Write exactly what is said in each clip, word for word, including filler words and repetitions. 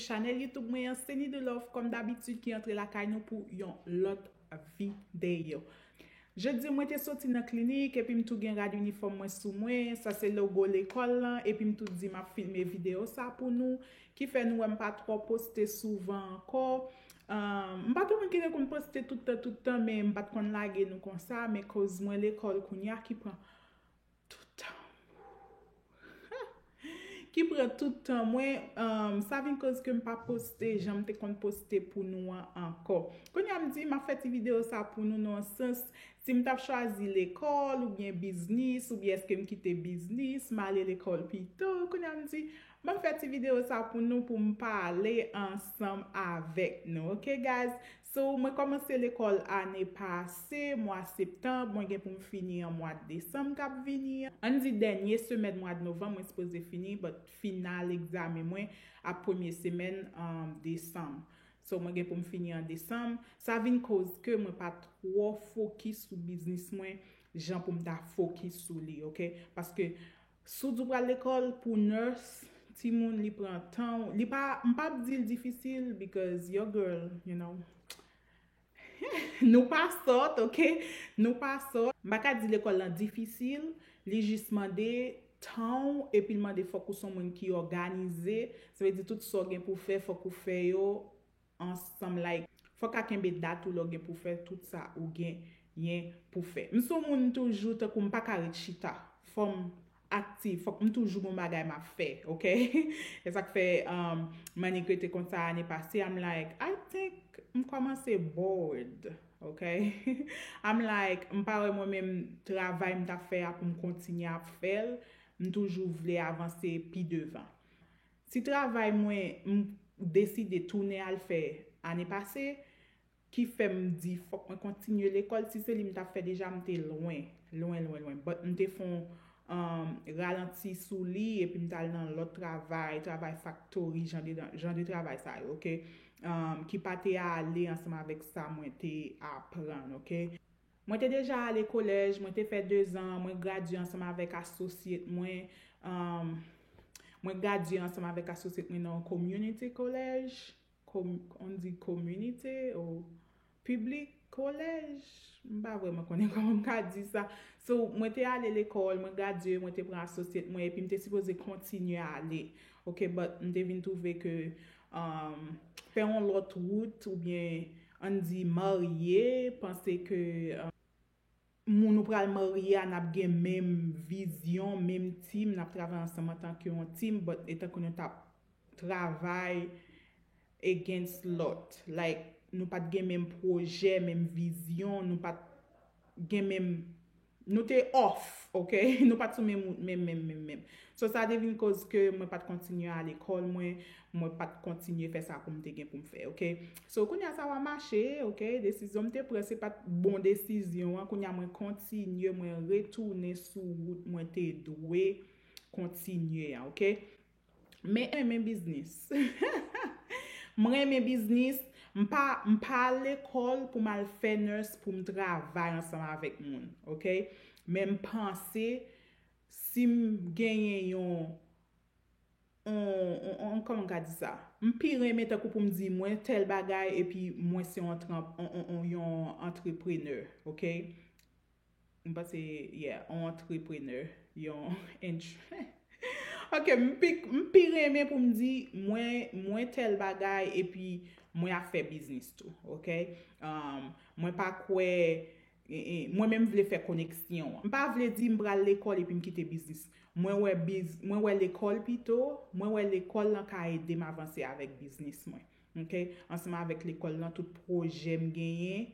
Chanèl YouTube mwen an, Seni de Love, kòm dabitid, ki antre lakay nou pou yon lòt videyo. Jodi, mwen te soti nan klinik, epi m tou gen rad inifòm mwen sou mwen. Sa se logo lekòl lan, epi m tou di m ap filme videyo sa pou nou, ki fè nou wè m pa twò poste souvan ankò. Um, m pa tou moun ki te konn poste tout tan, tout tan, men m pa t konn lage nou konsa, men koz mwen lekòl kounye a ki pran tout tan. Ki pran tout tan mwen, um, sa vin koz ke m pa poste jan m te konn poste pou nou an ankò. Kounye a m di, m ap fè ti videyo sa pou nou nan yon sans, si m t ap chwazi lekòl oubyen biznis, oubyen èske m kite biznis, m ale lekòl pito. Kounye a m di, m ap fè ti videyo sa pou nou, pou m pale ansanm avèk nou, ok, guys? So, mwen kòmanse lekòl ane pase, mwa septanm, mwen gen pou m fini an mwa desanm k ap vini an. Ann di dènye semèn mwa novanm, mwen sipoze fini, but final egzamen mwen ap premye semèn, um, desanm. So, mwen gen pou m fini an desanm. Sa vin koz ke mwen pa twò fokis sou biznis mwen, jan pou m ta fokis sou li, ok? Paske si w di w pral lekòl pou nurse, timoun, li pran tan w. Li pa, m p ap di l difisil, because your girl, you know. Nou pa sòt, ok? Nou pa sòt. M pa ka di lekòl lan difisil, li jis mande tan w, epi l mande fòk ou se yon moun ki òganize. Sa vle di tout sa w gen pou fè, fòk ou fè yo ansanm, like, fòk a kenbe dat ou lè w gen pou fè tout sa ou genyen pou fè. M se yon moun toujou, tankou m pa ka ret chita. Fò m aktif, fòk m toujou gon bagay m ap fè, ok? E sa k fè, um, Manique te konsa ane pase, I'm like, I think m kòmanse bored, ok? I'm like, m pa wè mwen menm travay m t ap fè a pou m kontinye ap fè l, m toujou vle avanse pi devan. Ti travay mwen, m deside tounen al fè ane pase, ki fè m di fòk mwen kontinye lekòl. Si se li m t ap fè deja, m te lwen, lwen, lwen, lwen. But m te fè yon, um, ralanti sou li, epi m t al nan lòt travay, travay faktori, jan de, jan de travay sa yo, ok? Um, ki pa te ale ansanm avèk sa mwen te aprann, ok? Mwen te deja ale kolèj, mwen te fè dezan, mwen gradye ansanm avèk associate mwen, um, mwen gradye ansanm avèk associate mwen nan yon community college, com-, on di community ou public college, m pa vrèman konnen kòman m ka di sa. So, mwen te ale lekòl, mwen gradye, mwen te pran associate mwen, epi m te sipoze kontinye ale. Ok, but m te vin twouve ke, um, fè yon lòt wout oubyen ann di marye, panse ke, um, moun ou pral marye a, n ap gen menm vizyon, menm team, n ap travay ansanm antanke yon team, but etanke nou t ap travay against lòt. Like, nou pa t gen menm pwojè, menm vizyon, nou pa t gen menm, nou te off, ok? Nou pa t sou menm wout, menm, menm, menm, menm. So, sa te vin koz ke mwen pa t kontinye al lekòl mwen, mwen pa t kontinye fè sa pou m te gen pou m fè, ok? So, kounye a sa va mache, ok? Desizyon m te pran, se pa t bon desizyon an. Kounye a mwen kontinye, mwen retounen sou wout mwen te dwe kontinye an, ok? Men renmen biznis. M renmen biznis. M pa, m pa al lekòl pou m al fè nurse pou m travay ansanm avèk moun, ok? Men m panse si m genyen yon, on, on, on, kòman m ka di sa? M pi renmen tankou pou m di mwen tèl bagay epi mwen se yon antran-, on, on, on, yon antreprenè, ok? M panse, yeah, yon antreprenè, yon entre-, ok, m pi, m pi renmen pou m di mwen, mwen tèl bagay epi mwen ap fè biznis tou, ok? Um, mwen pa kwè, e, e, mwen menm vle fè koneksyon an. M pa vle di m pral lekòl epi m kite biznis. Mwen wè biz-, mwen wè lekòl pito, mwen wè lekòl lan ka ede m avanse avèk biznis mwen. Ok? Ansanm avèk lekòl lan, tout pwojè m genyen,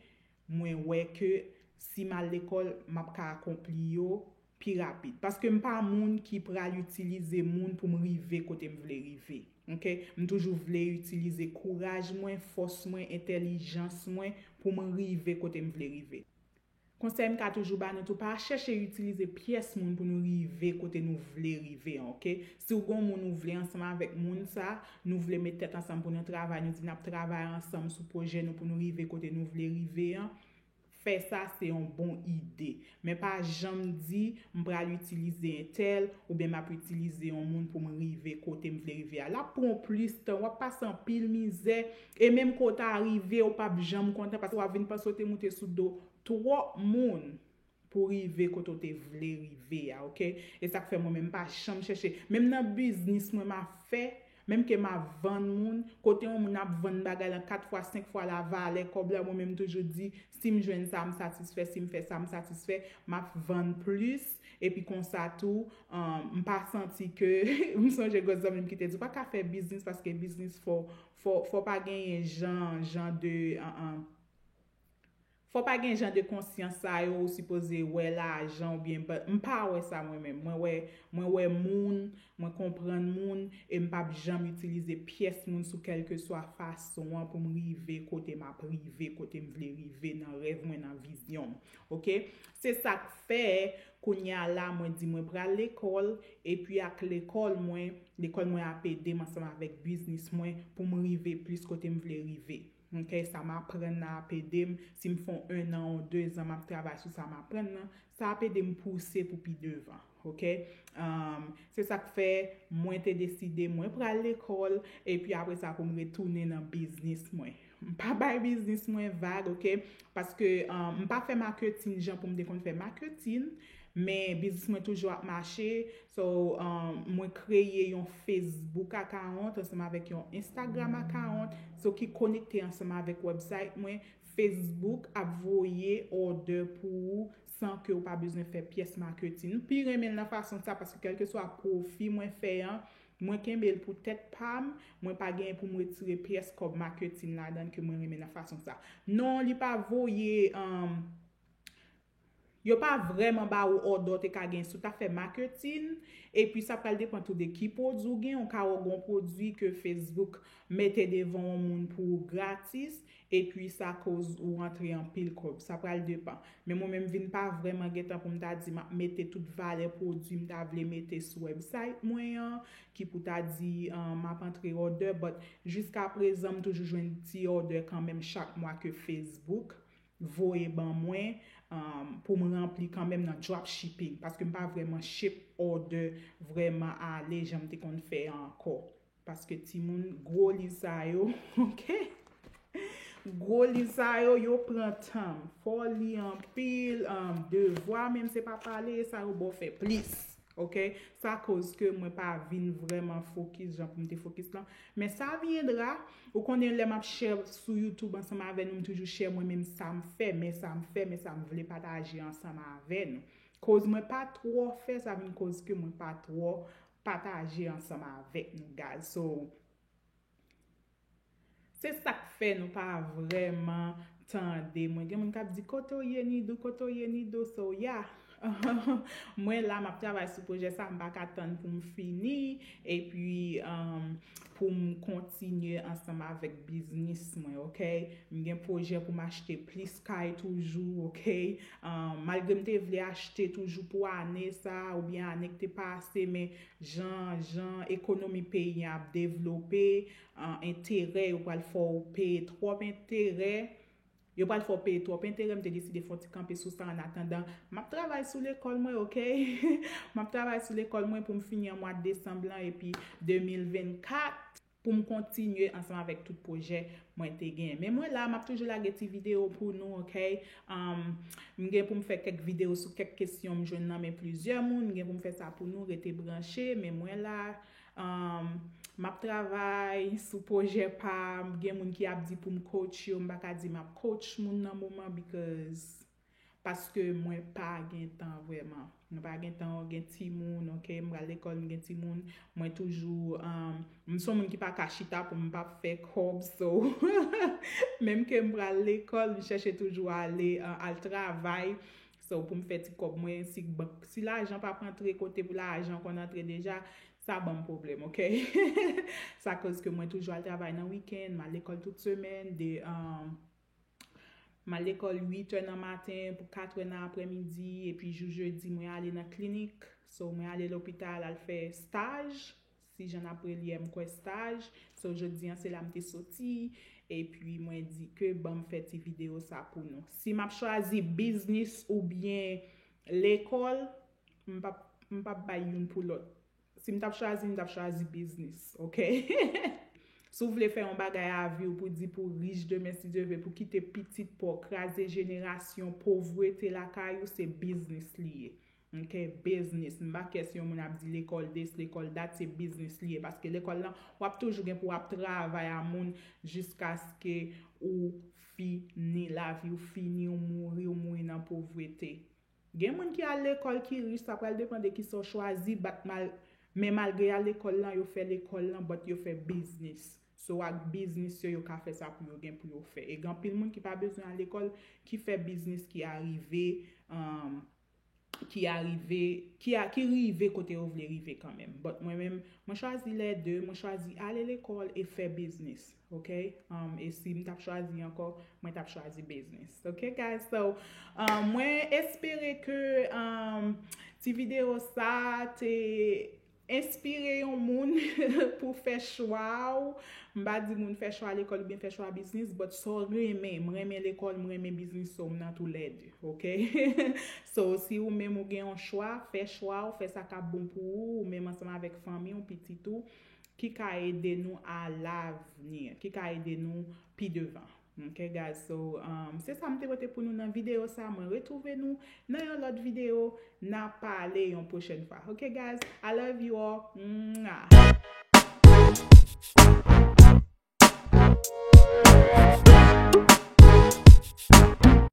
mwen wè ke si m al lekòl, m ap ka akonpli yo pi rapid. Paske m pa moun ki pral itilize moun pou m rive kote m vle rive. Ok? M toujou vle itilize kouraj mwen, fòs mwen, entèlijans mwen pou m rive kote m vle rive. Konsèy m ka toujou ba nou tou, pa chèche itilize pyès moun pou nou rive kote nou vle rive an, ok? Si w gon moun ou vle ansanm avèk moun sa, nou vle met tèt ansanm pou nou travay, nou di n ap travay ansanm sou pwojè nou pou nou rive kote nou vle rive an, fè sa se yon bon ide. Men pa janm di m pral itilize entèl oubyen m ap itilize yon moun pou m rive kote m vle rive a. L ap pran w plis tan, w ap pase anpil mizè, e menm ke w ta rive, w p ap janm kontan paske w ap vin panse w te moute sou do twòp moun pou rive kote w te vle rive a, oke? E sa k fè mwen menm m pa janm chèche. Menm nan biznis mwen m ap fè, menm ke m ap vann moun, kote yon moun ap vann bagay lan kat fwa, senk fwa la valè kòb la, mwen menm m toujou di, si m jwenn sa, m satisfè, si m fè sa, m satisfè, m ap vann plis, epi konsa tou, um, m pa santi ke, m sonje gwo zanmi m ki te di, ou pa ka fè biznis paske biznis fò, fò, fò pa genyen jan, jan de, an, an, fò pa gen jan de konsyans sa yo, ou sipoze wè lajan oubyen, but m pa wè sa mwen menm. Mwen wè, mwen wè moun, mwen konprann moun, e m p ap janm itilize pyès moun sou kèlkeswa fason an pou m rive kote m ap rive, kote m vle rive nan rèv mwen, nan vizyon m. Oke? Se sa k fè, kounye a la, mwen di mwen pral lekòl, epi ak lekòl mwen, lekòl mwen ap ede m ansanm avèk biznis mwen pou m rive plis kote m vle rive. Oke, sa m aprann nan ap ede m. Si m fè yon ennan ou dezan m ap travay sou sa m aprann nan, sa ap ede m pouse pou pi devan. Oke? Um, se sa k fè mwen te deside mwen pral lekòl, epi apre sa pou m retounen nan biznis mwen. M pa bay biznis mwen vag, oke? Paske, um, m pa fè maketin jan pou m te konn fè maketin, men biznis mwen toujou ap mache. So, um, mwen kreye yon Facebook account ansanm avèk yon Instagram account, so ki konekte ansanm avèk website mwen. Facebook ap voye òdè pou ou san ke w pa bezwen fè pyès maketin. M pi renmen l nan fason sa paske kèlkeswa pwofi mwen fè an, mwen kenbe l pou tèt pa m, mwen pa genyen pou m retire pyès kòb maketin ladan l ke mwen renmen nan fason sa. Non, li pa voye, um, yo pa vrèman ba ou òdè w te ka gen si w ta fè maketin, epi sa pral depann tou de ki pwodui w gen, ou ka wè gen yon pwodui ke Facebook mete devan yon moun pou ou gratis, epi sa koz ou rantre anpil kòb. Sa pral depann. Men mwen menm vin pa vrèman gen tan pou m ta di m ap mete tout valè pwodui m ta vle mete sou website mwen an, ki pou ta di, um, m ap antre òdè, but jiska prezan m toujou jwenn ti òdè kanmenm chak mwa ke Facebook voye ban mwen, um, pou m ranpli kanmenm nan dropshipping, paske m pa vrèman ship òdè vrèman ale jan m te konn fè ankò. Paske timoun, gwo liv sa yo, oke? Gwo liv sa yo, yo pran tan. Fò w li anpil, um, devwa menm se pa pale, sa yo ba w fè plis. Oke? Sa koz ke mwen pa vin vrèman fokis jan pou m te fokis lan. Men sa vyendra, ou konnen lè m ap share sou YouTube ansanm avè nou, m toujou share mwen menm sa m fè, men sa m fè, men sa m vle pataje ansanm avè nou. Koz mwen pa twò fè, sa vin koz ke mwen pa twò pataje ansanm avèk nou, guys. So, se sa k fè nou pa vrèman tande mwen. Gen moun k ap di, "Kote w ye, Nidou? Kote w ye, Nidou?" So, yeah. Mwen la, m ap travay sou pwojè sa, m pa ka tann pou m fini. Epi, um, pou m kontinye ansanm avèk biznis mwen, oke? M gen pwojè pou m achte plis kay toujou, oke? Um, malgre m te vle achte toujou pou ane sa, oubyen ane k te pase, men jan, jan ekonomi peyi an ap devlope, an, enterè, yo pral fè w peye twòp enterè. Yo pral fè w peye twòp enterè, m te deside fè yon ti kanpe sou sa annatandan. M ap travay sou lekòl mwen, oke? M ap travay sou lekòl mwen pou m fini an mwa desanm lan, epi de mil vennkat, pou m kontinye ansanm avèk tout pwojè mwen te gen. Men mwen la, m ap toujou lage ti videyo pou nou, oke? Um, m gen pou m fè kèk videyo sou kèk kesyon m jwenn nan men plizyè moun. M gen pou m fè sa pou nou, rete branche. Men mwen la, um, m ap travay sou pwojè pa m. Gen moun ki ap di pou m coach yo, m pa ka di m ap coach moun nan moman, because paske mwen pa gen tan vrèman. Mwen pa gen tan, gen timoun, oke? M pral lekòl, m gen timoun. Mwen toujou, um, m se yon moun ki pa ka chita pou m pa fè kòb, so, menm ke m pral lekòl, m chèche toujou ale, uh, al travay. So, pou m fè ti kòb mwen, si bank, si lajan p ap antre kote pou lajan konn antre deja, sa ban m pwoblèm, oke? Sa koz ke mwen toujou al travay nan wikenn, m al lekòl tout semèn, de, um, m al lekòl uit è nan maten pou kat è nan aprèmidi, epi jou jedi, mwen ale nan klinik. So, mwen ale lopital al fè staj, si jan n ap rele a, m kwè staj. So, jodi an, se la m te soti, Epi mwen di ke ban m fè ti videyo sa pou nou. Si m ap chwazi biznis oubyen lekòl, m p ap, m p ap bay youn pou lòt. Si m t ap chwazi, m t ap chwazi biznis, oke? Si w vle fè yon bagay a vi w pou di pou rich demen si Dye vle, pou kite pitit pa w, kraze jenerasyon povrete lakay ou, se biznis li ye. Oke, biznis. M pa kè si yon moun ap di lekòl this, lekòl that, se biznis li ye. Paske lekòl lan, w ap toujou gen pou w ap travay a moun jiskaske ou fini lavi, ou fini, ou mouri, ou mouri nan povrete. Gen moun ki al lekòl ki rich, sa pral depann de kisa w chwazi, but mal, men malgre y al lekòl lan, yo fè lekòl lan, but yo fè biznis. So ak biznis yo, yo ka fè sa pou yo gen pou yo fè. E gen anpil moun ki pa bezwen al lekòl, ki fè biznis, ki arive, um, ki arive, ki, a, ki rive kote yo vle rive kanmenm. But mwen menm, mwen chwazi lè de, mwen chwazi ale lekòl e fè biznis, oke? Um, e si m t ap chwazi ankò, mwen t ap chwazi biznis, oke, guys? So, um, mwen espere ke, um, ti videyo sa te enspire yon moun pou fè chwa w. M pa di moun fè chwa lekòl oubyen fè chwa biznis, but sa w renmen. M renmen lekòl, m renmen biznis, so m nan toulède, oke? So, si ou menm ou gen yon chwa, fè chwa w, fè sa k ap bon pou ou, ou menm ansanm avèk fanmi w, pitit ou, ki ka ede nou a lavni, ki ka ede nou pi devan. Ok, guys, so, um, se sa m te pote pou nou nan videyo sa. Mwen retwouve nou nan yon lòt videyo. N a pale yon pwochèn fwa. Ok, guys, I love you all. Mwah.